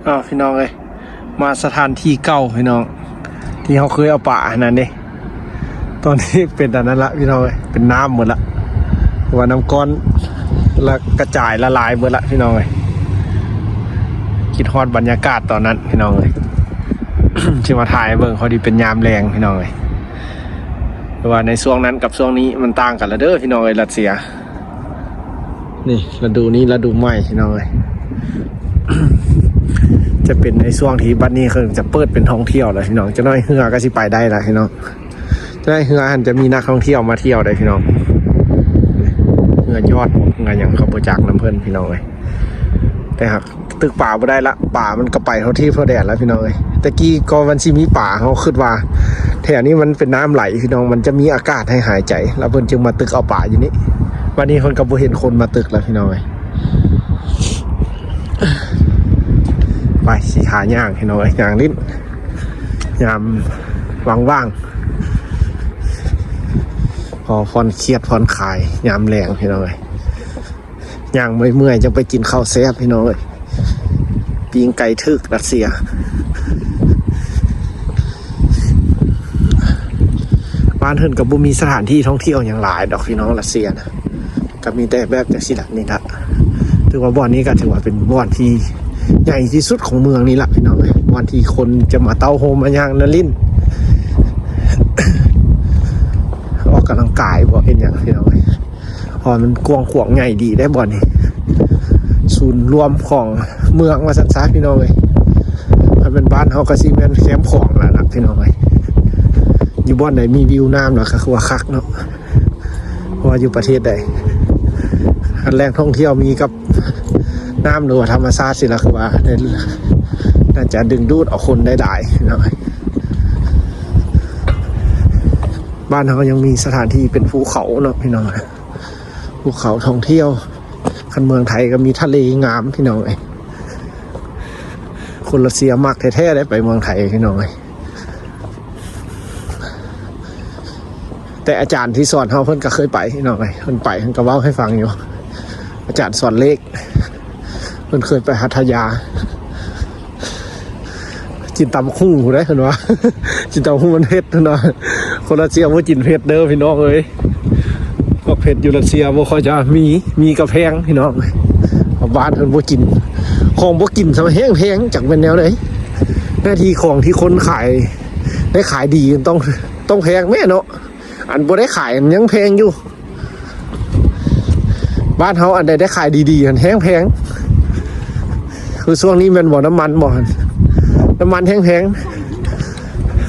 ອ້າວ ພີ່ນ້ອງເອີຍ ມາສະຖານທີ່ເກົ່າ ພີ່ນ້ອງ ທີ່ເຮົາເຄີຍເອົາປາຫັ້ນນັ້ນເດ້. ຕອນນີ້ເປັນອັນນັ້ນລະ ພີ່ນ້ອງເອີຍ ເປັນນ້ຳໝົດລະ ເພາະວ່ານ້ຳກ້ອນລະກະຈາຍລະລາຍເບິດລະ ພີ່ນ້ອງເອີຍ. ຄິດຮອດບັນຍາກາດຕອນນັ້ນ ພີ່ນ້ອງເອີຍ ຊິມາຖ່າຍໃຫ້ເບິ່ງ ພໍດີເປັນຍາມແລງ ພີ່ນ້ອງເອີຍ. ແຕ່ວ່າໃນຊ່ວງນັ້ນກັບຊ່ວງນີ້ມັນຕ່າງກັນລະເດີ ພີ່ນ້ອງເອີຍ ຣັດເຊຍ. ນີ້ລະດູນີ້ລະດູໃໝ່ ພີ່ນ້ອງເອີຍ ຈະເປັນໃນຊ່ວງທີ່ບັດນີ້ເຂົາຈະເປີດເປັນທ່ອງທ່ຽວແລ້ວ ພີ່ນ້ອງ. ຈັກໜ້ອຍເຮືອກໍຊິໄປໄດ້ລະ ພີ່ນ້ອງ. ຈະໄດ້ເຮືອຫັ້ນຈະມີນັກທ່ອງທ່ຽວມາທ່ຽວໄດ້ ພີ່ນ້ອງ. ເຮືອຢອດ ເຮືອຫຍັງກໍບໍ່ຈັກນຳເພິ່ນ ພີ່ນ້ອງເອີຍ. ແຕ່ຫາກຕຶກປາບໍ່ໄດ້ລະ ປາມັນກໍໄປທົ່ວທີບທົ່ວແດນລະ ພີ່ນ້ອງເອີຍ. ແຕ່ກີ້ກໍມັນຊິມີປາ ເຮົາຄິດວ່າແຖວນີ້ມັນເປັນນ້ຳໄຫຼ ພີ່ນ້ອງ ມັນຈະມີອາກາດໃຫ້ຫາຍໃຈ ລະເພິ່ນຈຶ່ງມາຕຶກເອົາປາຢູ່ນີ້. ບັດນີ້ເພິ່ນກໍບໍ່ເຫັນຄົນມາຕຶກລະ ພີ່ນ້ອງເອີຍ. ໄປ ຊິຫາຍ່າງ ພີ່ນ້ອງເອີຍ ຍ່າງຫຼິ້ນ ຍາມວ່າງໆ ພໍຜ່ອນຄຽດຜ່ອນຄາຍຍາມແລງ ພີ່ນ້ອງເອີຍ. ຍ່າງເມື່ອຍໆ ຈັ່ງໄປກິນເຂົ້າແຊບ ພີ່ນ້ອງເອີຍ. ປີ້ງໄກ່ຖືກຣັດເຊຍ. ບ້ານເພິ່ນກໍບໍ່ມີສະຖານທີ່ທ່ອງທ່ຽວຫຍັງຫຼາຍດອກ ພີ່ນ້ອງ ຣັດເຊຍນະ. ກໍມີແຕ່ແບບຈັ່ງຊີ້ລະ ນີ້ລະ ຖືວ່າບ່ອນນີ້ກໍຖືວ່າເປັນບ່ອນທີ່ໃຫຍ່ທີ່ສຸດຂອງເມືອງນີ້ລະ ພີ່ນ້ອງເອີຍ. ບ່ອນທີ່ຄົນຈະມາເຕົ້າໂຮມ ມາຍ່າງ ມາຫຼິ້ນ ອອກກຳລັງກາຍບໍ ເຮັດຫຍັງ ພີ່ນ້ອງເອີຍ. ເພາະວ່າມັນກວ້າງຂວາງໃຫຍ່ດີເດ້ບ່ອນນີ້ ສູນລວມຂອງເມືອງວ່າຊັ້ນຊະ ພີ່ນ້ອງເອີຍ. ຖ້າແມ່ນບ້ານເຮົາກໍຊິແມ່ນແຄມຂອງລະລະ ພີ່ນ້ອງເອີຍ. ຢູ່ບ່ອນໃດມີວິວນ້ຳລະກໍຄືວ່າຄັກເນາະ ເພາະວ່າຢູ່ປະເທດໃດ ອັນແຫຼ່ງທ່ອງທ່ຽວມີກັບນ້ຳ ຫຼືວ່າທຳມະຊາດຊີ້ລະ ຄືວ່າໜ້າຈະດຶງດູດເອົາຄົນໄດ້ຫຼາຍເນາະ. ບ້ານເຮົາຍັງມີສະຖານທີ່ເປັນພູເຂົາເນາະ ພີ່ນ້ອງ. ພູເຂົາທ່ອງທ່ຽວ ຄັນເມືອງໄທກໍມີທະເລງາມ ພີ່ນ້ອງເອີຍ. ຄົນຣັດເຊຍມັກແທ້ໆ ໄດ້ໄປເມືອງໄທ ພີ່ນ້ອງເອີຍ. ແຕ່ອາຈານທີ່ສອນເຮົາເພິ່ນກໍເຄີຍໄປ ພີ່ນ້ອງເອີຍ. ເພິ່ນໄປ ເພິ່ນກໍເວົ້າໃຫ້ຟັງຢູ່ ອາຈານສອນເລກ. ເພິ່ນເຄີຍໄປພັດທະຍາ ກິນຕຳບັກຫຸ່ງພຸ້ນເດ້ ເພິ່ນວ່າ ກິນຕຳບັກຫຸ່ງມັນເຜັດເພິ່ນວ່າ. ຄົນຣັດເຊຍບໍ່ກິນເຜັດເດີ ພີ່ນ້ອງເອີຍ. ພວກເຜັດຢູ່ຣັດເຊຍບໍ່ຄ່ອຍຈະມີ ມີກໍແພງ ພີ່ນ້ອງ. ບ້ານເພິ່ນບໍ່ກິນ ຂອງບໍ່ກິນຊະແຮງແພງ ຈັກແມ່ນແນວໃດ. ໜ້າທີ່ຂອງທີ່ຄົນຂາຍໄດ້ຂາຍດີ ຕ້ອງ ຕ້ອງແພງແມ້ເນາະ. ອັນບໍ່ໄດ້ຂາຍມັນຍັງແພງຢູ່. ບ້ານເຮົາອັນໃດໄດ້ຂາຍດີໆ ຫັ້ນແຮງແພງ. ຄືຊ່ວງນີ້ແມ່ນບໍ່ ນ້ຳມັນບໍ່ ນ້ຳມັນແຮງແພງ.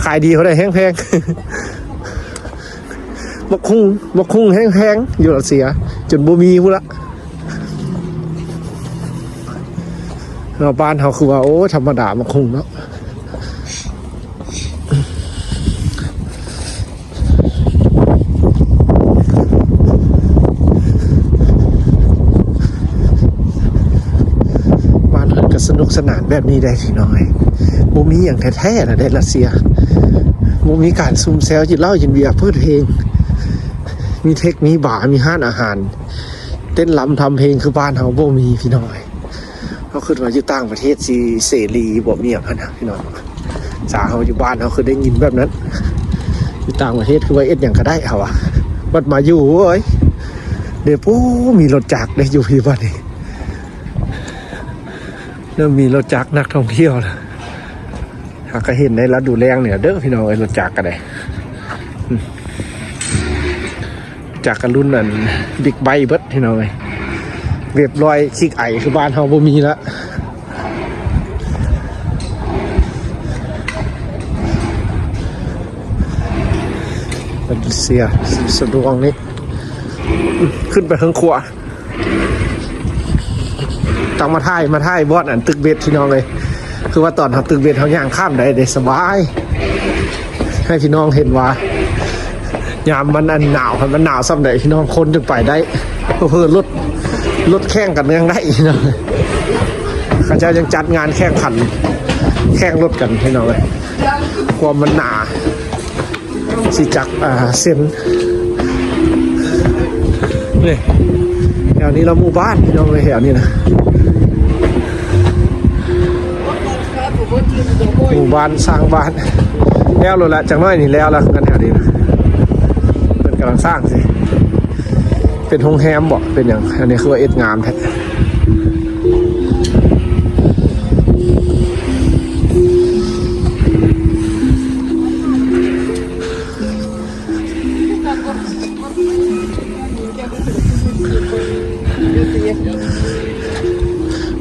ຂາຍດີເທົ່າໃດແຮງແພງ. ບັກຫຸ່ງ ບັກຫຸ່ງແຮງແພງຢູ່ຣັດເຊຍ ຈົນບໍ່ມີພຸ້ນລະ. ເນາະ ບ້ານເຮົາຄືວ່າ ໂອ້ ທຳມະດາ ບັກຫຸ່ງເນາະ. ບ້ານເພິ່ນກໍສະໜຸກສະໜານແບບນີ້ໄດ໋ ພີ່ນ້ອງເອີຍ. ບໍ່ມີຫຍັງແທ້ໆລະເດ້ ຣັດເຊຍ. ບໍ່ມີການຊຸມແຊວ ກິນເຫຼົ້າກິນເບຍ ເປີດເພງ. ມີເທັກ ມີບາ ມີຮ້ານອາຫານ ເຕັ້ນລຳທຳເພງຄືບ້ານເຮົາບໍ່ມີ ພີ່ນ້ອງເອີຍ. ເຮົາຄິດວ່າຢູ່ຕ່າງປະເທດຊິເສລີບໍ່ ມີຫຍັງຫັ້ນນະ ພີ່ນ້ອງ. ສາເຮົາຢູ່ບ້ານເຮົາຄືໄດ້ຍິນແບບນັ້ນ. ຢູ່ຕ່າງປະເທດຄືວ່າເຮັດຫຍັງກໍໄດ້ ເຮົາວ່າ. ບັດມາຢູ່ ໂອ້ຍ ເດ ໂອ້ ມີລົດຈັກເດ້ ຢູ່ພີ້ບັດນີ້. ເລີ່ມມີລົດຈັກນັກທ່ອງທ່ຽວລະ. ຫາກະເຫັນໃນລະດູແລ້ງນີ້ລະເດີ ພີ່ນ້ອງເອີຍ ລົດຈັກກະໄດ້. ອືມ ຈັກກະລຸ້ນອັນບິກໄບເບິດ ພີ່ນ້ອງເອີຍ. ເວັບລອຍຄິກໄອຄືບ້ານເຮົາບໍ່ມີລະ. ເປັນເສຍສະດວງນີ້ ອືມ ຂຶ້ນໄປເທິງຂົວ. ຕ້ອງມາຖ່າຍ ມາຖ່າຍບ່ອນອັນຕຶກເບັດ ພີ່ນ້ອງເອີຍ. ຄືວ່າຕອນເຮົາຕຶກເບັດ ເຮົາຍ່າງຂ້າມໄດ້ເດ້ ສະບາຍ. ໃຫ້ພີ່ນ້ອງເຫັນວ່າ ຍາມມັນອັນໜາວ ຄັນມັນໜາວສ່ຳໃດ ພີ່ນ້ອງ ຄົນຈົນໄປໄດ້ ເຜີໆລົດ ລົດແຂ່ງກັນຍັງໄດ້ ພີ່ນ້ອງ. ເຂົາເຈົ້າຍັງຈັດງານແຂ່ງຂັນ ແຂ່ງລົດກັນ ພີ່ນ້ອງເອີຍ. ຄວາມມັນໜາ ຊິຈັກ ອ່າ ເຊັນ ນີ້ ແຖວນີ້ລະໝູ່ບ້ານ ພີ່ນ້ອງເອີຍ ແຖວນີ້ນະ. ໝູ່ບ້ານ ສ້າງບ້ານແລ້ວໂລດລະ ຈັກໜ້ອຍນີ້ແລ້ວລະ ເຮືອນແຖວນີ້ນະ ເພິ່ນກຳລັງສ້າງຊິ ເປັນໂຮງແຮມບໍ ເປັນຫຍັງ ອັນນີ້ຄືວ່າເຮັດງາມແທ້.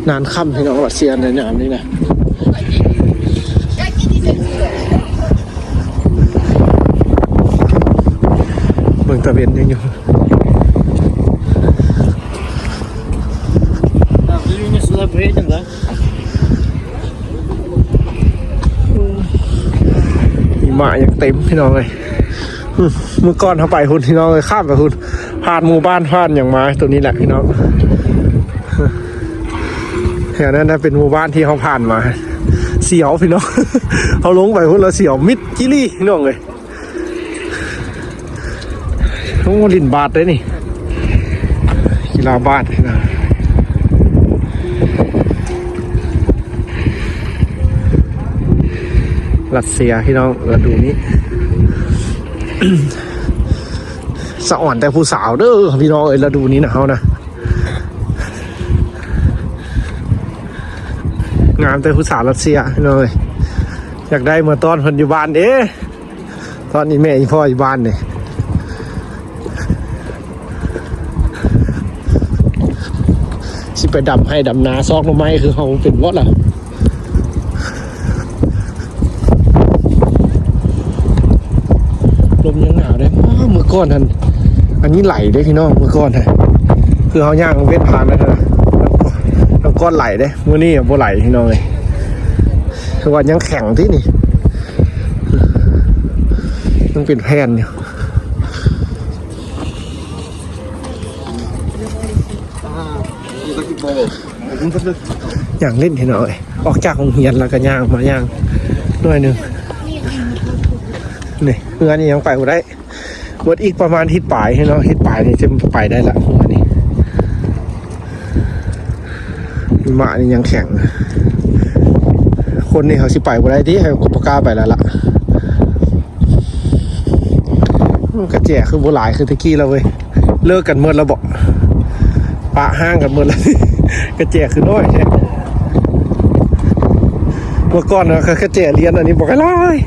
ນານຄ່ຳ ພີ່ນ້ອງ ລັດເຊຍໃນຍາມນີ້ນະ ເບິ່ງຕາເວັນຍັງຢູ່. ຫິມະຍັງເຕັມພີ່ນ້ອງເອີຍ. ອືມ ມື້ກ່ອນເຮົາໄປພຸ້ນພີ່ນ້ອງເອີຍ ຂ້າມໄປພຸ້ນ ຜ່ານໝູ່ບ້ານ ຜ່ານຫຍັງມາ ໂຕນີ້ແຫຼະພີ່ນ້ອງ. ແຖວນັ້ນນະເປັນໝູ່ບ້ານທີ່ເຮົາຜ່ານມາ ສຽວພີ່ນ້ອງ ເຮົາລົງໄປພຸ້ນລະສຽວມິດຈີ່ຫຼີ່ພີ່ນ້ອງເອີຍ. ໂອ້ ຫຼິ້ນບາດເດ້ນີ້ ກິລາບາດນະ. ລັດເຊຍພີ່ນ້ອງ ລະດູນີ້ ສະອອນແຕ່ຜູ້ສາວເດີພີ່ນ້ອງເອີຍ ລະດູນີ້ນະ ເຮົານະ ງາມແຕ່ຜູ້ສາວລັດເຊຍພີ່ນ້ອງເອີຍ. ຢາກໄດ້ເມືອຕ້ອນເພິ່ນຢູ່ບ້ານເດ້. ຕອນນີ້ແມ່ອີ່ພໍ່ຢູ່ບ້ານນີ້ ຊິໄປດຳໄຮ່ດຳນາ ຊອກໜໍ່ໄມ້ຄືເຮົາເປັນບໍ່ລະ? ລົມຍັງໜາວເດ້. ວ້າວ ມື້ກ່ອນຫັ້ນ ອັນນີ້ໄຫຼເດ້ພີ່ນ້ອງ ມື້ກ່ອນຫັ້ນ ຄືເຮົາຍ່າງເວັດຜ່ານນັ້ນນະ ນ້ຳກ້ອນໄຫຼເດ້. ມື້ນີ້ບໍ່ໄຫຼພີ່ນ້ອງເອີຍ ຄືວ່າຍັງແຂງຕິນີ້ ຍັງເປັນແຜ່ນຢູ່. ຍ່າງຫຼິ້ນພີ່ນ້ອງເອີຍ ອອກຈາກໂຮງຮຽນແລ້ວກໍຍ່າງມາຍ່າງໜ້ອຍໜຶ່ງ. ນີ້ເຮືອນນີ້ຍັງໄປບໍ່ໄດ້. ໝົດອີກປະມານທິດປາຍເນາະ ທິດປາຍນີ້ຈະໄປໄດ້ລະ. ອັນນີ້ຫິມະນີ້ຍັງແຂງ ຄົນນີ້ເຮົາຊິໄປບໍ່ໄດ້ຕິ ເຮົາກໍບໍ່ກ້າໄປແລ້ວລະ. ມັນກະແຈຄືບໍ່ຫຼາຍຄືແຕ່ກີ້ແລ້ວເວີຍ ເລີກກັນໝົດແລ້ວບໍ ປະຮ້າງກັນໝົດແລ້ວ ກະແຈຄືນ້ອຍແທ້. ເມື່ອກ່ອນນະ ກະແຈລຽນ ອັນນີ້ບໍ່ກະຫຼາຍ.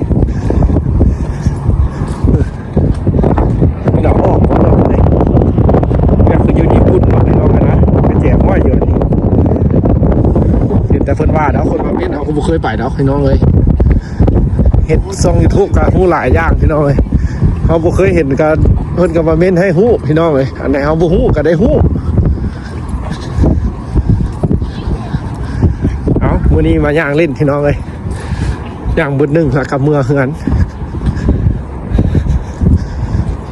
ພີ່ນ້ອງອອກບໍ່ເນາະ ແບບຄືຢູ່ຍີ່ປຸ່ນເນາະ ພີ່ນ້ອງນະ ກະແຈຫ້ອຍຢູ່ນີ້. ເຫັນແຕ່ເພິ່ນວ່າດອກ ຄົນມາເມັ້ນ ເຮົາກໍບໍ່ເຄີຍໄປດອກ ພີ່ນ້ອງເອີຍ. ເຮັດຊ່ອງຢູທູບກະຮູ້ຫຼາຍຢ່າງ ພີ່ນ້ອງເອີຍ. ເຮົາບໍ່ເຄີຍເຫັນກະ ເພິ່ນກະມາເມັ້ນໃຫ້ຮູ້ ພີ່ນ້ອງເອີຍ. ອັນໃດເຮົາບໍ່ຮູ້ກະໄດ້ຮູ້. ເອົ້າ ມື້ນີ້ມາຍ່າງຫຼິ້ນ ພີ່ນ້ອງເອີຍ. ຍ່າງບຶດໜຶ່ງແລ້ວກໍເມືອເຮືອນ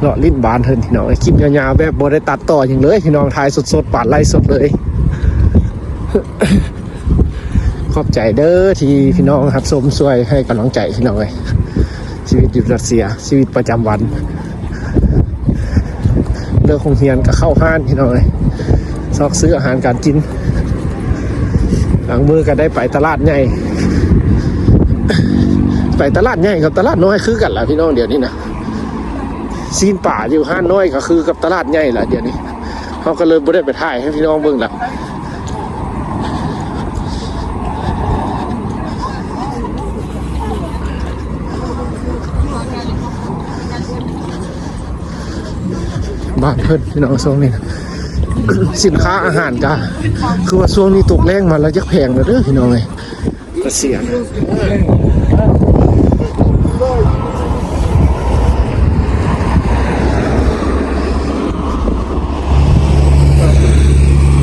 ເລາະຫຼິ້ນບ້ານເພິ່ນພີ່ນ້ອງເອີຍ. ຄລິບຍາວໆ ແບບບໍ່ໄດ້ຕັດຕໍ່ຫຍັງເລີຍພີ່ນ້ອງ ຖ່າຍສົດໆ ປານໄລສົດເລີຍ. ຂອບໃຈເດີທີ່ພີ່ນ້ອງຮັບຊົມຊ່ວຍໃຫ້ກຳລັງໃຈພີ່ນ້ອງເອີຍ. ຊີວິດຢູ່ຣັດເຊຍ ຊີວິດປະຈຳວັນ ເລີກໂຮງຮຽນກໍເຂົ້າຮ້ານພີ່ນ້ອງເອີຍ ຊອກຊື້ອາຫານການກິນ. ບາງມື້ກໍໄດ້ໄປຕະຫຼາດໃຫຍ່ ໄປຕະຫຼາດໃຫຍ່ກັບຕະຫຼາດນ້ອຍຄືກັນລະພີ່ນ້ອງ ດຽວນີ້ນະ. ຊີ້ນປາຢູ່ຮ້ານນ້ອຍກໍຄືກັບຕະຫຼາດໃຫຍ່ລະ ດຽວນີ້. ເຮົາກໍເລີຍບໍ່ໄດ້ໄປຖ່າຍໃຫ້ພີ່ນ້ອງເບິ່ງລະ. ບ້ານເພິ່ນພີ່ນ້ອງ ຊ່ວງນີ້ນະ ສິນຄ້າອາຫານກະຄືວ່າຊ່ວງນີ້ຕົກແລ້ງມາແລ້ວ ຢາກແພງແລ້ວເດີພີ່ນ້ອງເອີຍ. ກະເສຍນະ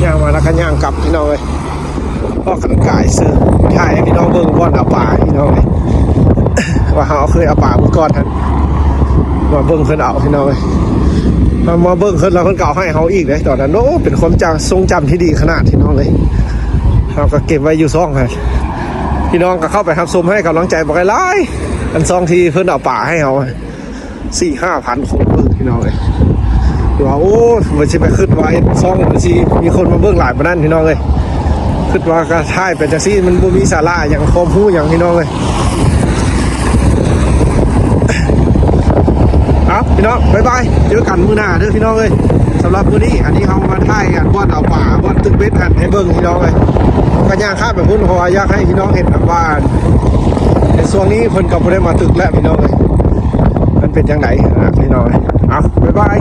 ຍ່າງມາແລ້ວກະຍ່າງກັບພີ່ນ້ອງເອີຍ. ອອກກຳລັງກາຍຊື່ ຖ່າຍໃຫ້ພີ່ນ້ອງເບິ່ງບ່ອນເອົາປາພີ່ນ້ອງເອີຍ ວ່າເຮົາເຄີຍເອົາປາມື້ກ່ອນຫັ້ນ ມາເບິ່ງເພິ່ນເອົາພີ່ນ້ອງເອີຍ. ມາ ມາເບິ່ງເພິ່ນແລ້ວເພິ່ນກໍເອົາໃຫ້ເຮົາອີກເດ້ ຕອນນັ້ນ. ໂອ້ ເປັນຄວາມຈຳ ຊົງຈຳທີ່ດີຂະໜາດພີ່ນ້ອງເອີຍ. ເຮົາກໍເກັບໄວ້ຢູ່ຊ່ອງຫັ້ນ ພີ່ນ້ອງກໍເຂົ້າໄປຮັບຊົມໃຫ້ກຳລັງໃຈບັກຫຼາຍໆ. ອັນຊ່ອງທີ່ເພິ່ນເອົາປາໃຫ້ເຮົາ ສີ່ຫ້າພັນຄົນເບິ່ງພີ່ນ້ອງເອີຍ. ວ່າ ໂອ້ ວ່າຊິໄປຄິດວ່າເຮັດຊ່ອງ ມັນຊິມີຄົນມາເບິ່ງຫຼາຍປານນັ້ນພີ່ນ້ອງເອີຍ. ຄິດວ່າກະຖ່າຍໄປຈັ່ງຊີ້ ມັນບໍ່ມີສາລະຫຍັງ ຄວາມຮູ້ຫຍັງພີ່ນ້ອງເອີຍ. ພີ່ນ້ອງ ບາຍບາຍ ເຈີກັນມື້ໜ້າເດີພີ່ນ້ອງເອີຍ. ສຳລັບມື້ນີ້ ອັນນີ້ເຮົາມາຖ່າຍອັນບ່ອນເອົາປາ ບ່ອນຕຶກເບັດຫັ້ນໃຫ້ເບິ່ງພີ່ນ້ອງເອີຍ. ກໍຍ່າງຂ້າມໄປພຸ້ນ ເພາະວ່າຢາກໃຫ້ພີ່ນ້ອງເຫັນນຳວ່າ ໃນຊ່ວງນີ້ເພິ່ນກໍບໍ່ໄດ້ມາຕຶກແລ້ວພີ່ນ້ອງເອີຍ. ມັນເປັນຈັ່ງໃດນະພີ່ນ້ອງເອີຍ. ເອົາ ບາຍບາຍ.